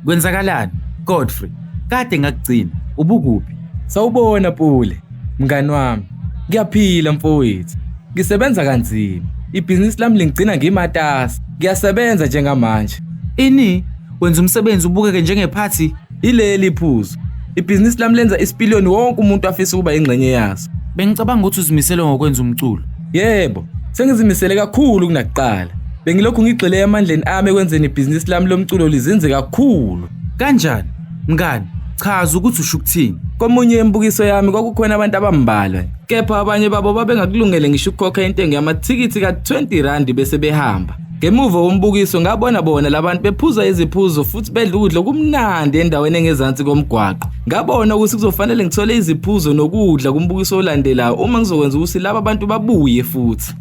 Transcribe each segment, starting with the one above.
Kwenzakalani? Godfrey, kade ngakugcina. Ubukuphi? Sawubona Pule, mngani wami. Ngiyaphila mfowethu. Ngisebenza kanzima. Ibhizinisi lami lingigcina ngimatasa. Ngiyasebenza njengamanje. Ini? Wenza umsebenzi ubukeke njengephathi? Ileli phuzu. Ibhizinisi lami lenza isipiliyoni wonke umuntu afisa ukuba ingxenye yaso. Bengicabanga ukuthi uzimisele ngokwenza umculo. Yebo, sengizimisele kakhulu kunakuqala. Bengilokhu ngigxile emandleni ami ekwenzeni ibhizinisi lami lomculo lizinze kakhulu. Kanjani? Mngani, chaza ukuthi usho ukuthini. Komunye imibukiso yami kwakukhona abantu abambalwa, kepha abanye babo babengakulungele ngisho ukukhokha intengo yamathikithi ka-20 randi bese behamba. Ngemuva kombukiso ngabona bona labantu bephuza iziphuzo futhi bedla ukudla okumnandi endaweni engezansi komgwaqo. Ngabona ukuthi kuzofanele ngithole iziphuzo nokudla kumbukiso olandelayo uma ngizokwenza ukuthi laba bantu babuye futhi.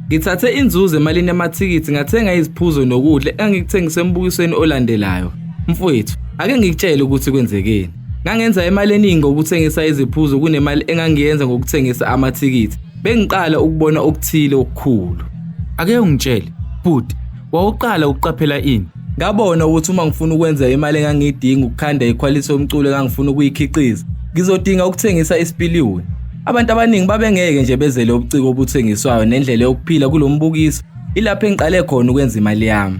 Ngithathe inzuzo emalini yamathikithi ngathenga iziphuzo nokudla engangikuthengise embukisweni olandelayo. Mfowethu, ake ngikutshele ukuthi kwenzekeni. Ngangenza imali eningi ngokuthengisa iziphuzo kunemali engangiyenza ngokuthengisa amathikithi. Bengiqala ukubona okuthile okukhulu. Ake ungitshele, bhuti, wawuqala ukuqaphela ini? Ngabona ukuthi uma ngifuna ukwenza imali engangiyidinga ukukhanda ikhwalithi yomculo engangifuna ukuyikhiqiza, ngizodinga ukuthengisa isipiliyoni. Abantu abaningi babengeke nje bezele ubuciko obuthengiswayo nendlela yokuphila kulo mbukiso. Ilapho engiqale khona ukwenza imali yami.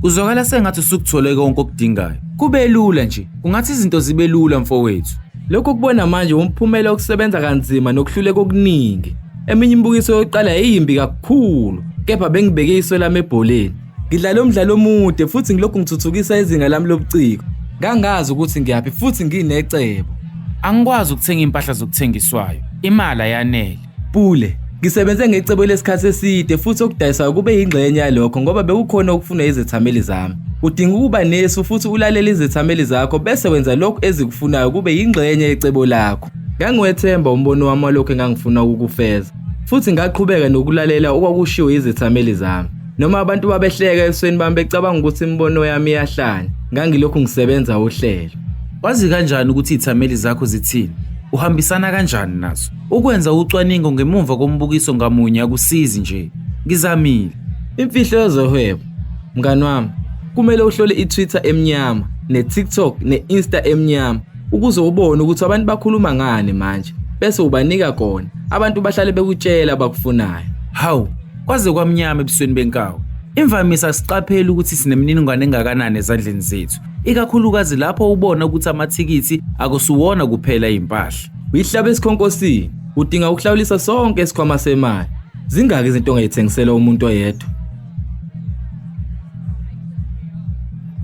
Kuzwakala sengathi usukuthole konke okudingayo. Kube lula nje, kungathi izinto zibe lula mfowethu. Lokhu kubona manje umphumela wokusebenza kanzima nokuhluleka okuningi. Eminye imibukiso yokuqala yayimbi kakhulu, kepha bengibeke iso lami ebholeni. Ngidlale umdlalo omude futhi ngilokhu ngithuthukisa izinga lami lobuciko. Ngangazi ukuthi ngiyaphi futhi nginecebo. Angikwazi ukuthenga impahla zokuthengiswayo. Imali ayanele. Pule, ngisebenze ngecebo lesikhathi eside futhi okudayisayo kube yingxenye yalokho ngoba bekukhona okufunwa izethameli zami. Udinga ukuba nesu futhi ulalele izethameli zakho bese wenza lokhu ezikufunayo kube yingxenye yecebo lakho. Ngangiwethemba umbono wami walokhu engangifuna ukukufeza futhi ngaqhubeka nokulalela okwakushiwo izethameli zami. Noma abantu babehleka ebusweni bami becabanga ukuthi imibono yami iyahlanya, ngangilokhu ngisebenza uhlelo. Wazi kanjani ukuthi izithameli zakho zithini? Uhambisana kanjani nazo? Ukwenza ucwaningo ngemumva kombukiso ngamunye akusizi nje. Ngizamile. Imfihlo yezohwebo, mngani wami, kumele uhlole i-Twitter emnyama, ne-TikTok ne-Insta emnyama ukuze ubone ukuthi abantu bakhuluma ngani manje bese ubanika kona. Abantu bahlale bekutshela abakufunayo. Hawu, kwaze kwamnyama ebusweni benkawu. Imvamisa asiqapheli ukuthi sinemininingwane engakanani ezandleni zethu, ikakhulukazi lapho ubona ukuthi amathikithi akusiwona kuphela impahla. Uyihlaba esikhonkosini, udinga ukuhlawulisa sonke isikhwama semali. Zingaki izinto ongayithengisela umuntu oyedwa?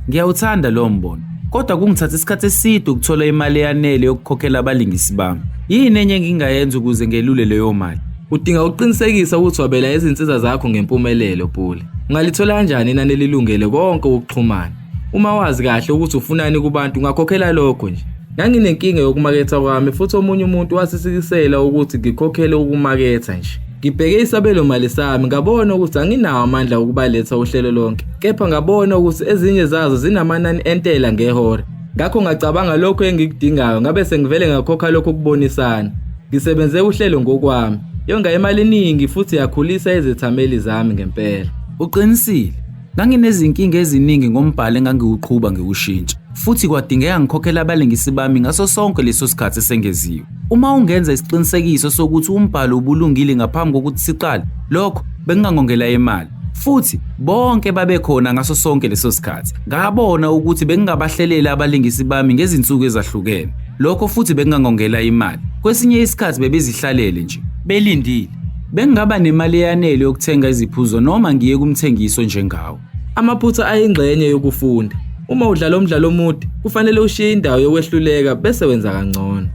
Ngiyawuthanda lowo mbono, kodwa kungithatha isikhathi eside ukuthola imali eyanele yokukhokhela abalingisi bami. Yini enye engingayenza ukuze ngelule leyo mali? Udinga ukuqinisekisa ukuthi wabela izinsiza zakho ngempumelelo, Pule. Ungalithola kanjani inani elilungele konke ukuxhumana? Uma wazi kahle ukuthi ufunani kubantu, ungakhokhela lokho nje. Nganginenkinga yokumaketha kwami futhi omunye umuntu wasisikisela ukuthi ngikhokhele ukumaketha nje. Ngibheke isabelomali sami ngabona ukuthi anginawo amandla okubaletha uhlelo lonke, kepha ngabona ukuthi ezinye zazo zinamanani entela ngehora. Ngakho ngacabanga lokho engikudingayo ngabe sengivele ngakhokha lokho kubonisana. Ngisebenze uhlelo ngokwami. Yonga imali eningi futhi yakhulisa izethameli zami ngempela. Uqinisile. Nganginezinkinga eziningi ngombhalo engangiwuqhuba ngiwushintsha, futhi kwadingeka ngikhokhele abalingisi bami ngaso sonke leso sikhathi esengeziwe. Uma ungenza isiqinisekiso sokuthi umbhalo ubulungile ngaphambi kokuthi siqale, lokho bekungangongela imali. Futhi bonke babekhona ngaso sonke leso sikhathi. Ngabona ukuthi bengingabahlelela abalingisi bami ngezinsuku ezahlukene. Lokho futhi bekungangongela imali. Kwesinye isikhathi bebezihlalele nje, belindile. Bengingaba nemali eyanele yokuthenga iziphuzo noma ngiye kumthengiso njengawe. Amaphutha ayingxenye yokufunda. Uma udlala umdlalo omude, kufanele ushiye indawo yokwehluleka bese wenza kangcono.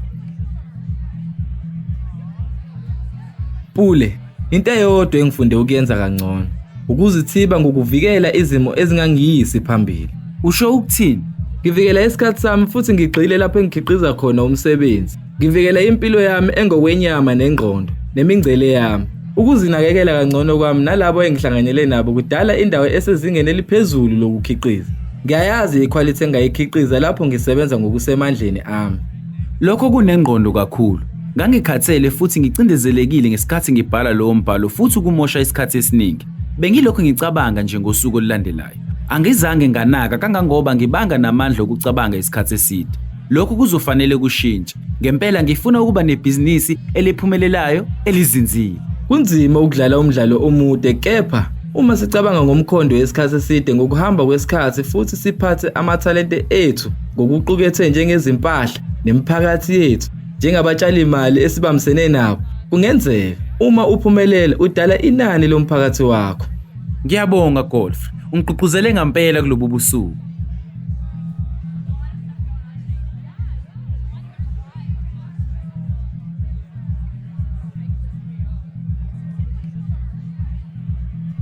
Pule, into eyodwa engifunde ukuyenza kangcono, ukuzithiba ngokuvikela izimo ezingangiyisi phambili. Usho ukuthini? Ngivikela isikhathi sami futhi ngigxile lapho engikhiqiza khona umsebenzi. Ngivikela impilo yami engokwenyama nengqondo, nemingcele yami. Ukuzinakekela kangcono kwami nalabo engihlanganyele nabo kudala indawo esezingeni eliphezulu lokukhiqiza. Ngiyayazi ikhwalithi engayikhiqiza lapho ngisebenza ngokusemandleni ami. Lokho kunengqondo kakhulu. Ngangikhathele futhi ngicindezelekile ngesikhathi ngibhala lowo mbhalo futhi kumosha isikhathi esiningi. Bengilokhu ngicabanga nje ngosuku olulandelayo. Angizange nganaka kangangoba ngibanga namandla okucabanga isikhathi eside. Lokhu kuzofanele kushintshe. Ngempela ngifuna ukuba nebhizinisi eliphumelelayo, elizinzile. Kunzima ukudlala umdlalo omude kepha uma sicabanga ngomkhondo wesikhathi eside ngokuhamba kwesikhathi futhi siphathe amathalente ethu ngokuqukethe njengezimpahla nemiphakathi yethu njengabatshalimali esibambisene nabo, kungenzeka uma uphumelela udala inani lomphakathi wakho. Ngiyabonga Godfrey, ungigqugquzele ngampela kulobu busuku.